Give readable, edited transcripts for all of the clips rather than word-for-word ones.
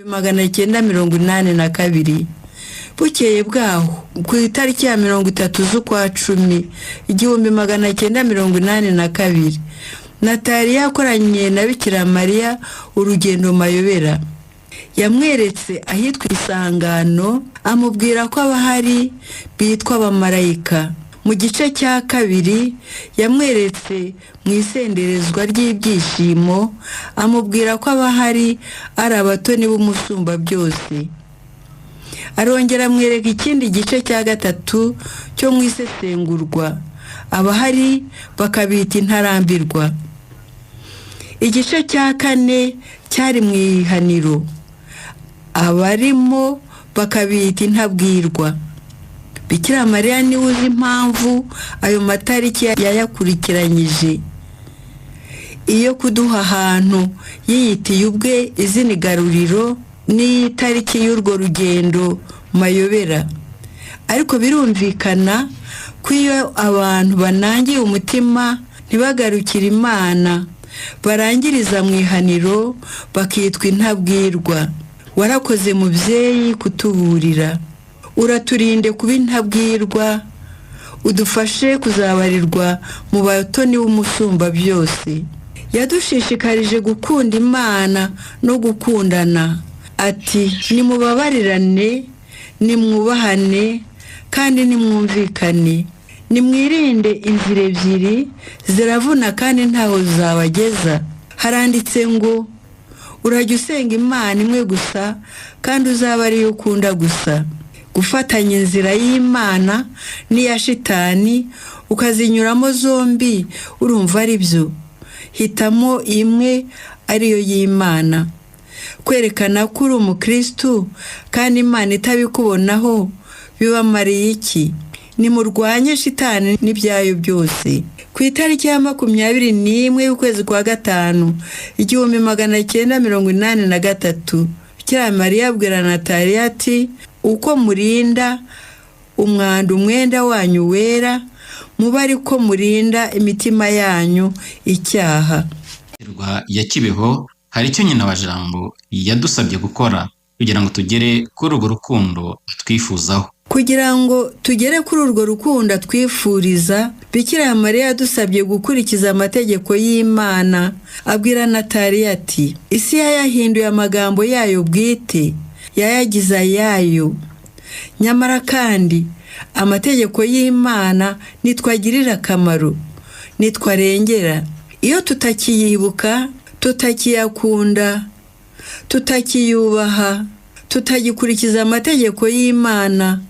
1982. Bukeye bwaho, ku itariki ya 30 z'ukwa 10, 1982, Nataliya yakoranye na Bikira Mariya urugendo mayobera. Yamweretse ahitwa Isangano, amubwira ko abahari bitwa abamarayika. Mu gice cya kabiri yamweretse mu isenderezwa ry'ibyishimo, amubwira ko abahari ari abatoni b'Umusumba byose. Arongera amwereka ikindi gice cya gatatu cyo mu isesengurwa, abahari bakabita intarambirwa. Igice cya kane cyari mu ihaniro, abarimo bakabita intabwirwa. Bikira Mariya niwe uzi impamvu ayo matariki yayakurikiranyije. Iyo kuduha ahantu yiyitiye ubwe izina Igaruriro n'itariki y'urwo rugendo mayobera. Ariko birumvikana ko iyo abantu banangiye umutima ntibagarukire Imana, barangiriza mu ihaniro, bakitwa intabwirwa. Warakoze mubyeyi kutuburira. Uraturinde kuba intabwirwa, udufashe kuzabarirwa mu batoni b'Umusumba byose. Yadushishikarije gukunda Imana no gukundana. Ati: "Nimubabarirane, nimwubahane kandi nimwumvikane. Nimwirinde inzira ebyiri, ziravuna kandi ntaho zabageza." Haranditse ngo: "Urajya usenga Imana imwe gusa, kandi uzaba ariyo ukunda gusa." Gufatanya inzira y'Imana n'iya shitani ukazinyuramo zombi, urumva ari byo? Hitamo imwe, ariyo y'Imana. Kwerekana ko uri umukirisitu kandi Imana itabikubonaho bibamariye iki? Nimurwanye shitani n'ibyayo byose. Ku itariki ya 21 y'ukwezi kwa 5, 1983, Bikira Mariya abwira Nataliya ati: "Uko murinda umwanda umwenda wanyu wera, muba ariko murinda imitima yanyu icyaha." Ya Kibeho, hari icyo nyina wa Jambo yadusabye gukora kugira ngo tugere kuri urwo rukundo twifuzaho. Kugira ngo tugere kuri urwo rukundo twifuriza, Bikira Mariya yadusabye gukurikiza amategeko y'Imana. Abwira Nataliya ati: "Isi yayahinduye amagambo yayo bwite, yayagize ayayo. Nyamara kandi amategeko y'Imana nitwagirira akamaro, nitwarengera. Iyo tutakiyibuka, tutakiyakunda, tutakiyubaha, tutagikurikiza amategeko y'Imana,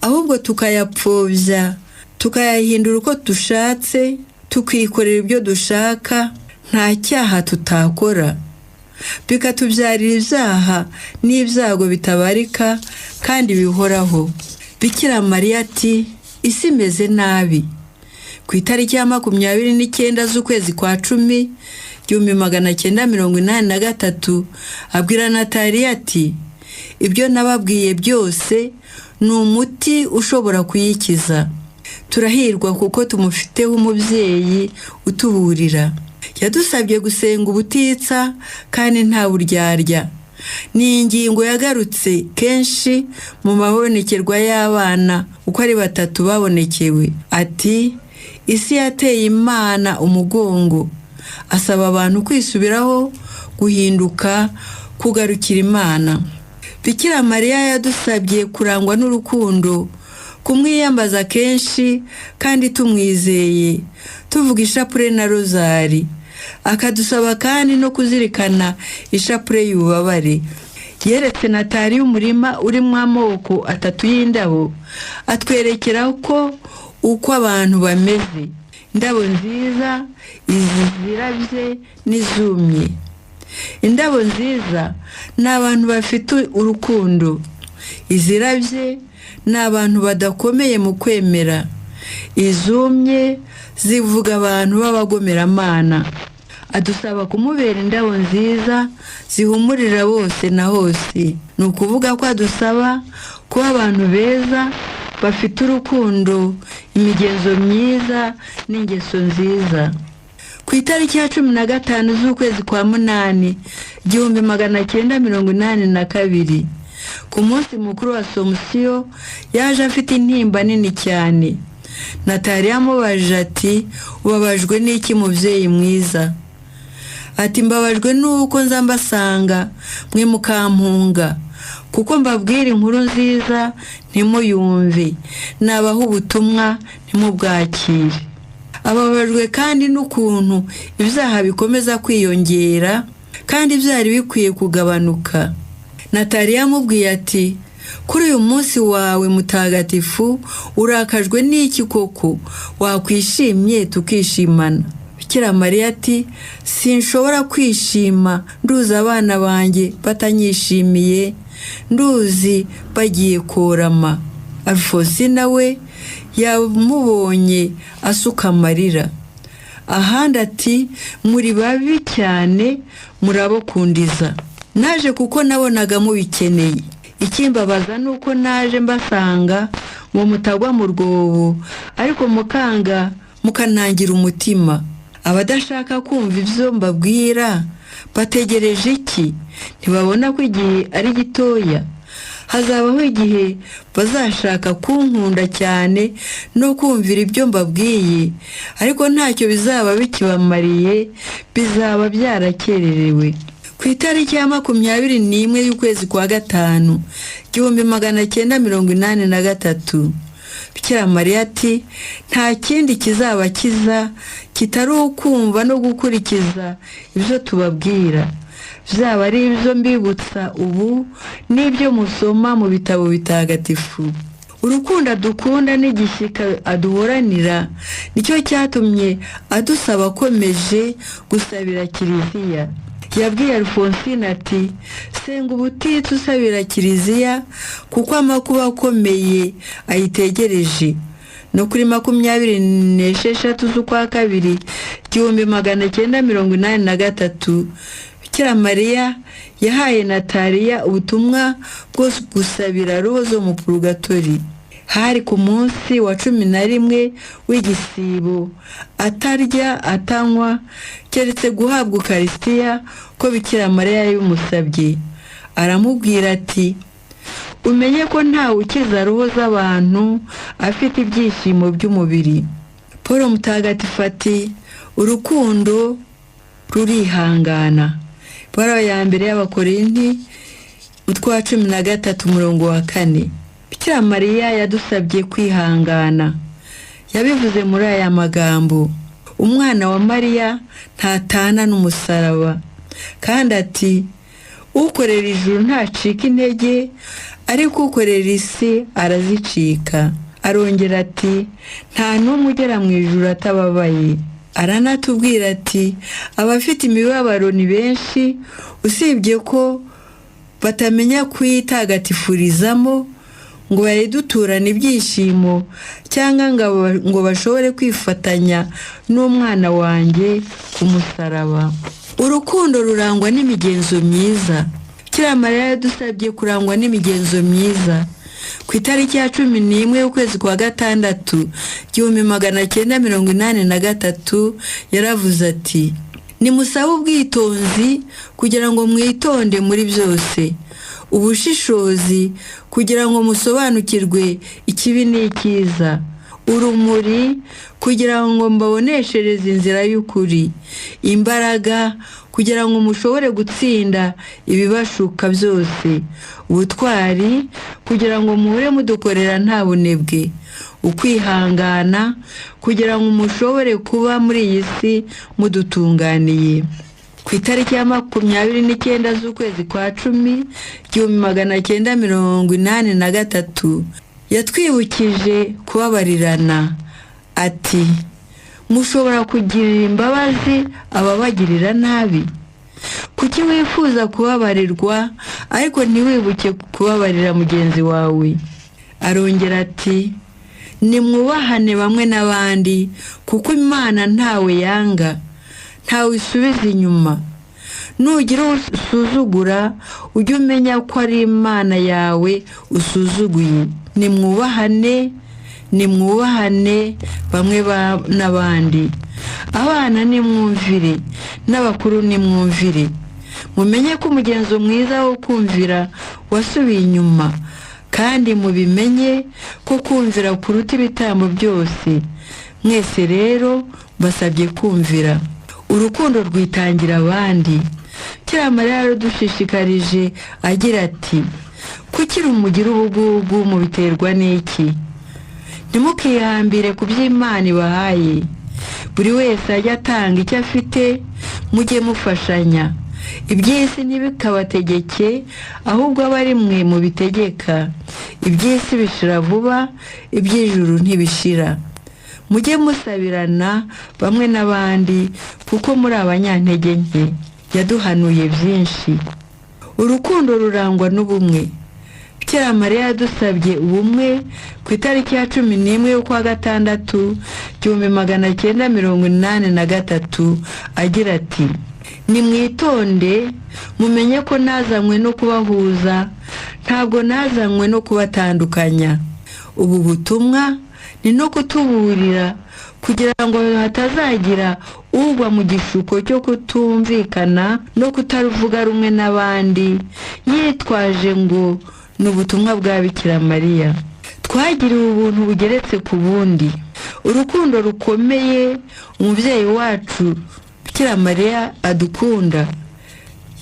ahubwo tukayapfobya, tukayahindura uko dushatse, tukikorera ibyo dushaka, nta cyaha tutakora, bikatubyarira ibyaha n'ibyago bitabarika kandi bihoraho." Bikira Mariya ati: "Isi imeze nabi." Ku itariki ya 29 z'ukwezi kwa 10, 1983, abwira Nataliya ati: "Ibyo nababwiye byose ni umuti ushobora kuyikiza." Turahirwa kuko tumufiteho umubyeyi utuburira. Yadusabye gusenga ubutitsa kandi nta buryarya. Ni ingingo yagarutse kenshi mu mabonekerwa y'abana uko ari batatu babonekewe. Ati: "Isi yateye Imana umugongo." Asaba abantu kwisubiraho, guhinduka, kugarukira Imana. Bikira Mariya yadusabye kurangwa n'urukundo, kumwiyambaza kenshi kandi tumwizeye, tuvuga ishapure na rozari. Akadusaba kandi no kuzirikana ishapure y'ububabare. Yeretse Nataliya umurima urimo amoko atatu y'indabo, atwerekera ko uko abantu bameze: indabo nziza, izi zirabye n'izumye. Indabo nziza ni abantu bafite urukundo, izirabye ni abantu badakomeye mu kwemera, izumye zivuga abantu b'abagomeramana. Adusaba kumubera indabo nziza zihumurira bose na hose. Ni ukuvuga ko adusaba kuba abantu beza, bafite urukundo, imigenzo myiza n'ingeso nziza. Ku itariki ya 15 z'ukwezi kwa 8 1982, ku munsi mukuru wa Somusiyo, yaje afite intimba nini cyane. Nataliya amubajije ati: "Ubabajwe n'iki, mubyeyi mwiza?" Ati: "Mbabajwe n'uko nza mbasanga mwe mukampunga, kuko mbabwira inkuru nziza ntimuyumve, nabaha ubutumwa ntimubwakire." Ababajwe kandi n'ukuntu ibyaha bikomeza kwiyongera kandi byari bikwiye kugabanuka. Nataliya amubwiye ati: "Kuri uyu munsi wawe mutagatifu urakajwe n'iki koko? Wakwishimye tukishimana." Bikira Mariya ati: "Sinshobora kwishima nduzi abana banjye batanyishimiye, nduzi bagiye korama." Alphonsine we yamubonye asuka amarira. Ahandi ati: "Muri babi cyane, murabokundiza. Naje kuko nabonaga mubikeneye. Ikimbabaza ni uko naje mbasanga ngo mutagwa mu rwobo, ariko mukanga mukanangira umutima. Abadashaka kumva ibyo mbabwira bategereje iki? Ntibabona ko igihe ari gitoya? Hazabaho igihe bazashaka kunkunda cyane no kumvira ibyo mbabwiye, ariko ntacyo bizaba bikibamariye, bizaba byarakererewe." Ku itariki ya 21 y'ukwezi kwa 5 1983, Bikira Mariya ati: "Nta kindi kizabakiza kitari ukumva no gukurikiza ibyo tubabwira, byaba ari ibyo mbibutsa ubu n'ibyo musoma mu bitabo bitagatifu." Urukundo adukunda n'igishyika aduhoranira nicyo cyatumye adusaba akomeje gusabira Kiliziya. Yabwiye Alphonsine ati: "Senga ubutitsa usabira Kiliziya, kuko amakuba akomeye ayitegereje." No kuri 26 z'ukwa 2 1983, Bikira Mariya yahaye Nataliya ubutumwa bwo gusabira roho zo mu purugatori. Hari ku munsi wa 11 w'igisibo, atarya atanywa keretse guhabwa ukarisitiya ko Bikira Mariya yabimusabye. Aramubwira ati: "Umenye ko ntawe ukiza roho z'abantu afite ibyishimo by'umubiri." Paul Mutagatifu ati: "Urukundo rurihangana." Ibaruwa ya mbere y'Abakorinti, utwa 13, umurongo wa 4. Bikira Mariya yadusabye kwihangana. Yabivuze muri aya magambo: "Umwana wa Mariya ntatana n'umusaraba." Kandi ati: "Ukorera ijuru ntacika intege, ariko ukorera isi arazicika." Arongera ati: "Nta n'umwe ugera mu ijuru atababaye." Aranatubwira ati: "Abafite imibabaro ni benshi, usibye ko batamenya kuyitagatifurizamo ngo bayiduturane ibyishimo, cyangwa ngo bashobore kwifatanya n'umwana wanjye ku musaraba." Urukundo rurangwa n'imigenzo myiza. Bikira Mariya yadusabye kurangwa n'imigenzo myiza. Ku itariki ya 11 y'ukwezi kwa 6 1983, yaravuze ati: "Nimusabe ubwitonzi kugira ngo mwitonde muri byose, ubushishozi kugira ngo musobanukirwe ikibi n'icyiza, urumuri kugira ngo mbaboneshereze inzira y'ukuri, imbaraga kugira ngo mushobore gutsinda ibibashuka byose, ubutwari kugira ngo muhure mudukorera nta bunebwe, ukwihangana kugira ngo mushobore kuba muri iyi si mudutunganiye." Ku itariki ya 29 z'ukwezi kwa 10 1983, yatwibukije kubabarirana. Ati: "Mushobora kugirira imbabazi ababagirira nabi? Kuki wifuza kubabarirwa ariko ntiwibuke kubabarira mugenzi wawe?" Arongera ati: "Nimwubahane bamwe n'abandi, kuko Imana ntawe yanga, ntawe isubiza inyuma. Nugira uwo usuzugura, ujye umenya ko ari Imana yawe usuzuguye. Nimwubahane." Nimwubahane bamwe n'abandi. Abana nimwumvire, n'abakuru nimwumvire. Mumenye ko umugenzo mwiza wo kumvira wasubiye inyuma, kandi mubimenye ko kumvira kuruta ibitambo byose. Mwese rero mbasabye kumvira. Urukundo rwitangira abandi. Bikira Mariya yaradushishikarije agira ati: "Kuki rumugira ubugugu mubiterwa n'iki? Ntimukihambire ku by'Imana ibahaye. Buri wese ajye atanga icyo afite, mujye mufashanya. Iby'isi ntibikabategeke, ahubwo abe ari mwe mubitegeka. Iby'isi bishira vuba, iby'ijuru ntibishira. Mujye musabirana bamwe n'abandi, kuko muri abanyantege nke." Yaduhanuye byinshi. Urukundo rurangwa n'ubumwe. Bikira Mariya yadusabye ubumwe ku itariki ya 11 y'ukwa gatandatu 1983, agira ati: "Nimwitonde, mumenye ko nazanywe no kubahuza, ntabwo nazanywe no kubatandukanya." Ubu butumwa ni no kutuburira kugira ngo hatazagira ugwa mu gishuko cyo kutumvikana no kutaruvuga rumwe n'abandi, yitwaje ngo ni ubutumwa bwa Bikira Mariya. Twagiriwe ubuntu bugeretse ku bundi. Urukundo rukomeye umubyeyi wacu Bikira Mariya adukunda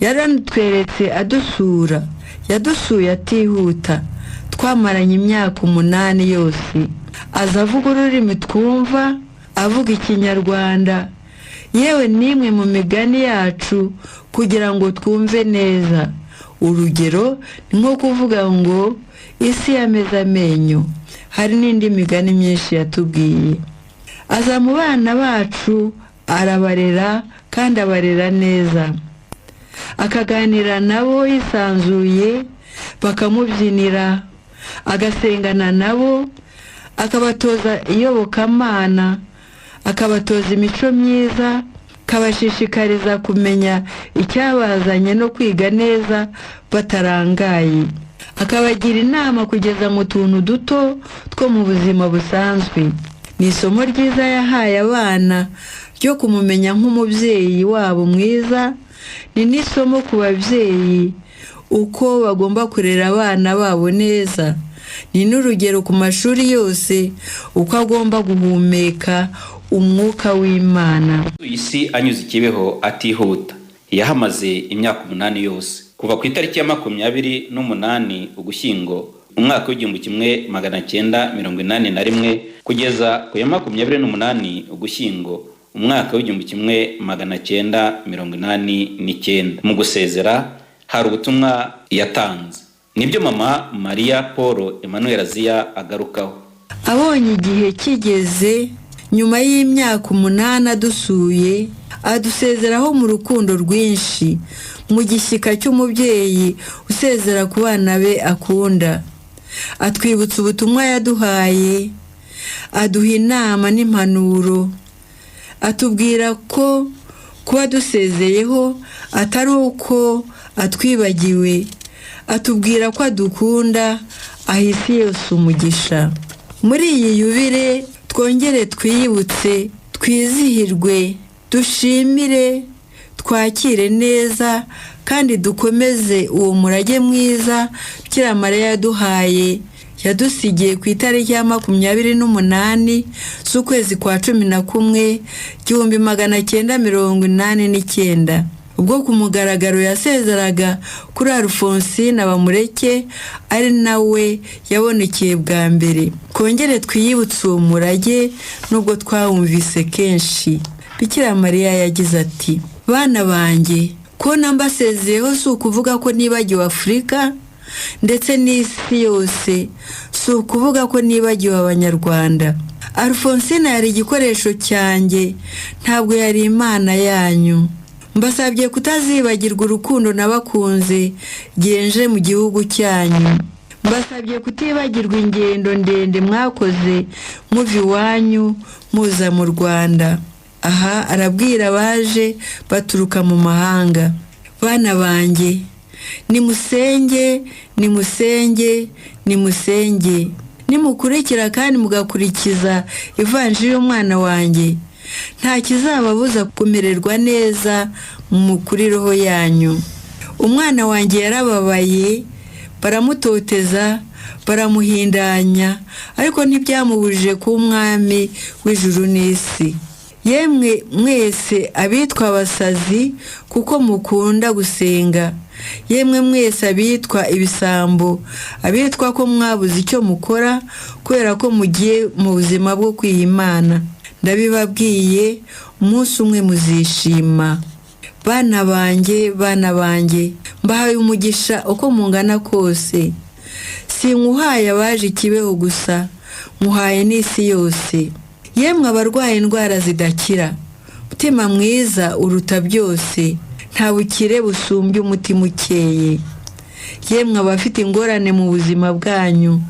yaranutweretse adusura. Yadusuye atihuta. Twamaranye imyaka 8 yose. Aza avuga ururimi twumva, avuga Ikinyarwanda, yewe n'imwe mu migani yacu kugira ngo twumve neza. Urugero ni nko kuvuga ngo isi yameze amenyo. Hari n'indi migani myinshi yatubwiye. Aza mu bana bacu, arabarera kandi abarera neza, akaganira nabo yisanzuye, bakamubyinira, agasengana nabo, akabatoza iyobokamana, akabatoza imico myiza, akabashishikariza kumenya icyabazanye no kwiga neza batarangaye, akabagira inama kugeza mu tuntu duto two mu buzima busanzwe. Ni isomo ryiza yahaye abana ryo kumumenya nk'umubyeyi wabo mwiza. Ni n'isomo ku babyeyi uko bagomba kurera abana babo neza. Ni n'urugero ku mashuri yose uko agomba guhumeka umwuka w'Imana. Isi anyuze i Kibeho atihuta. Yahamaze imyaka 8 yose, kuva ku itariki ya 28 Ugushyingo umwaka w'1981 kugeza ku ya 28 Ugushyingo umwaka w'1989. Mu gusezera hari ubutumwa yatanze, nibyo mama Mariya Paul Emmanuel Aziya agarukaho. Abonye igihe kigeze, nyuma y'imyaka 8 adusuye, adusezeraho mu rukundo rwinshi, mu gishyika cy'umubyeyi usezera ku bana be akunda. Atwibutsa ubutumwa yaduhaye, aduha inama n'impanuro, atubwira ko kuba dusezeyeho atari uko atwibagiwe, atubwira ko adukunda, aha isi yose umugisha. Muri iyi yubire twongere twiyibutse, twizihirwe, dushimire, twakire neza kandi dukomeze uwo murage mwiza Bikira Mariya yaduhaye, yadusigiye ku itariki ya 28 z'ukwezi kwa 11 1989, ubwo ku mugaragaro yasezeraga kuri Alphonsine Bamureke, ari nawe yabonekeye bwa mbere. Twongere twiyibutse uwo murage nubwo twawumvise kenshi. Bikira Mariya yagize ati: "Bana banjye, kubona mbasezeyeho si ukuvuga ko nibagiwe Afurika ndetse n'isi yose, si ukuvuga ko nibagiwe Abanyarwanda. Alphonsine yari igikoresho cyanjye, ntabwo yari Imana yanyu. Mbasabye kutazibagirwa urukundo nabakunze genje mu gihugu cyanyu. Mbasabye kutibagirwa ingendo ndende mwakoze muva iwanyu muza mu Rwanda." Aha arabwira abaje baturuka mu mahanga. "Bana banjye, nimusenge, nimusenge, nimusenge." Nimukurikira kandi mugakurikiza ivanjiri y'umwana wanjye, nta kizababuza kumererwa neza mu kuri roho yanyu. Umwana wanjye yarababaye, baramutoteza, baramuhindanya, ariko ntibyamubujije kuba umwami w'ijuru n'isi. Yemwe mwese abitwa abasazi kuko mukunda gusenga, yemwe mwese abitwa ibisambo, abitwa ko mwabuze icyo mukora kubera ko mugiye mu buzima bwo kwiha Imana, ndabibabwiye, umunsi umwe muzishima. Bana banjye, bana banjye, mbahaye umugisha uko mungana kose. Sinkuhaye abaje Kibeho gusa, nkuhaye n'isi yose. Yemwe abarwaye indwara zidakira, umutima mwiza uruta byose, nta bukire busumbya umutima ukeye. Yemwe abafite ingorane mu buzima bwanyu,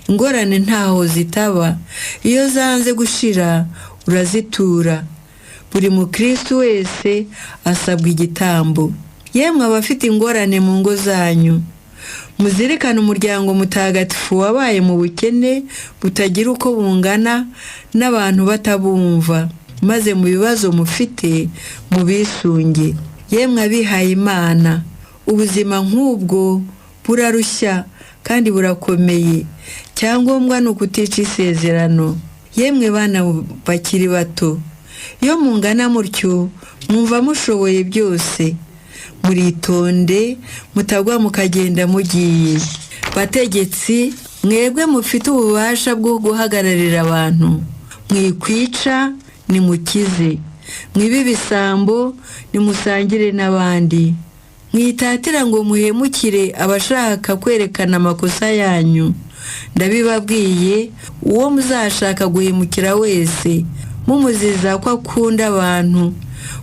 ingorane ntaho zitaba, iyo zanze gushira urazitura. Buri mukristo wese asabwa igitambo. Yemwe abafite ingorane mu ngo zanyu, muzirikane umuryango mutagatifu wabaye mu bukene butagira uko bungana n'abantu batabumva, maze mu bibazo mufite mubisunge. Yemwe abihaye Imana, ubuzima nk'ubwo burarushya kandi burakomeye, cyangombwa ni ukutica isezerano. Yemwe bana bakiri bato, iyo mungana mutyo mwumva mushoboye byose, muritonde mutagwa mukagenda mugiye. Bategetsi, mwebwe mufite ububasha bwo guhagararira abantu, mwikwica nimukize, mwibe ibisambo nimusangire n'abandi, mwitatira ngo muhemukire abashaka kwerekana amakosa yanyu. Ndabibabwiye, uwo muzashaka guhemukira wese mumuziza ko akunda abantu,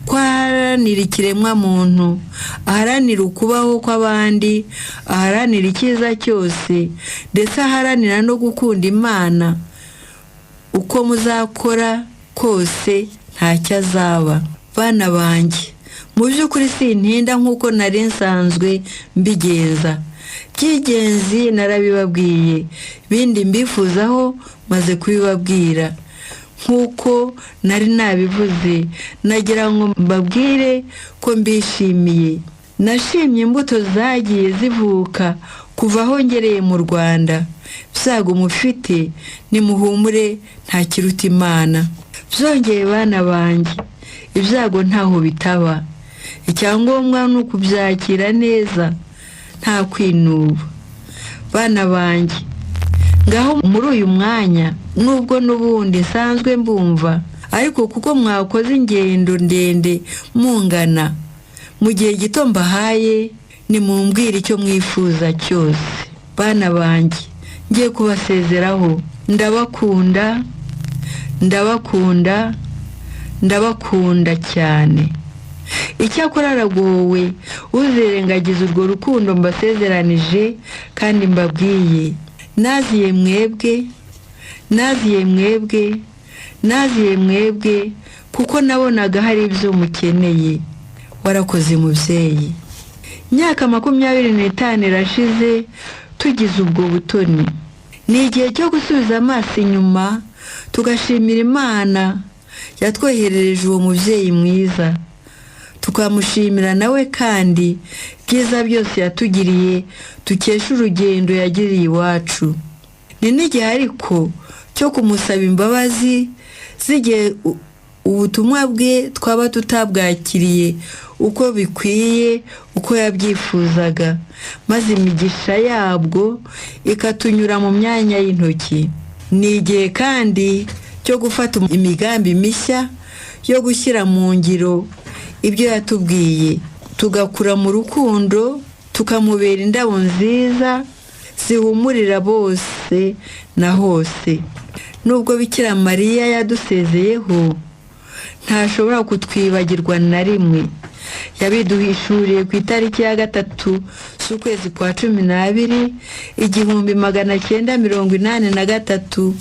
ko aharanira ikiremwamuntu, aharanira ukubaho kw'abandi, aharanira icyiza cyose, ndetse aharanira no gukunda Imana, uko muzakora kose ntacyo azaba. Bana banjye, mu by'ukuri sintinda nk'uko nari nsanzwe mbigenza. By'ingenzi narabibabwiye, bindi mbifuzaho maze kubibabwira. Nk'uko nari nabivuze, nagira ngo mbabwire ko mbishimiye. Nashimye imbuto zagiye zivuka kuva aho ngereye mu Rwanda. Ibyago mufite nimuhumure, nta kiruta Imana. Byongeye bana banjye, ibyago ntaho bitaba, icyangombwa ni ukubyakira neza nta kwinuba. Bana banjye, ngaho muri uyu mwanya, nubwo n'ubundi nsanzwe mbumva, ariko kuko mwakoze ingendo ndende mungana, mu gihe gito mbahaye, nimumbwire icyo mwifuza cyose. Bana banjye, ngiye kubasezeraho, ndabakunda, ndabakunda, ndabakunda cyane. Icyakora aragowe uzirengagiza urwo rukundo mbasezeranije kandi mbabwiye. Naziye mwebwe, naziye mwebwe, naziye mwebwe, kuko nabonaga hari ibyo mukeneye. Warakoze mubyeyi. Imyaka 25 irashize tugize ubwo butoni. Ni igihe cyo gusubiza amaso inyuma tugashimira Imana yatwoherereje uwo mubyeyi mwiza, tukamushimira nawe kandi ibyiza byose yatugiriye dukesha urugendo yagiriye iwacu. Ni n'igihe ariko cyo kumusaba imbabazi z'igihe ubutumwa bwe twaba tutabwakiriye uko bikwiye, uko yabyifuzaga, maze imigisha yabwo ikatunyura mu myanya y'intoki. Ni igihe kandi cyo gufata imigambi mishya yo gushyira mu ngiro ibyo yatubwiye, tugakura mu rukundo, tukamubera indabo nziza zihumurira bose na hose. Nubwo Bikira Mariya yadusezeyeho, ntashobora kutwibagirwa na rimwe. Yabiduhishuriye ku itariki ya 3 z'ukwezi kwa 12 1983,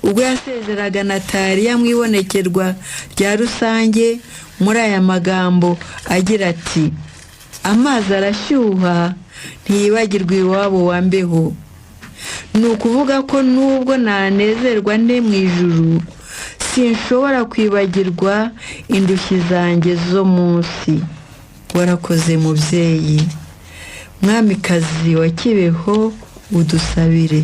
ubwo yasezeraga Nataliya mu ibonekerwa rya rusange muri aya magambo agira ati: amazi arashyuha ntiyibagirwa iwabo wa mbeho. Ni ukuvuga ko nubwo nanezerwa nte mu ijuru, sinshobora kwibagirwa indushyi zanjye zo munsi. Warakoze mubyeyi. Mwamikazi wa Kibeho, udusabire.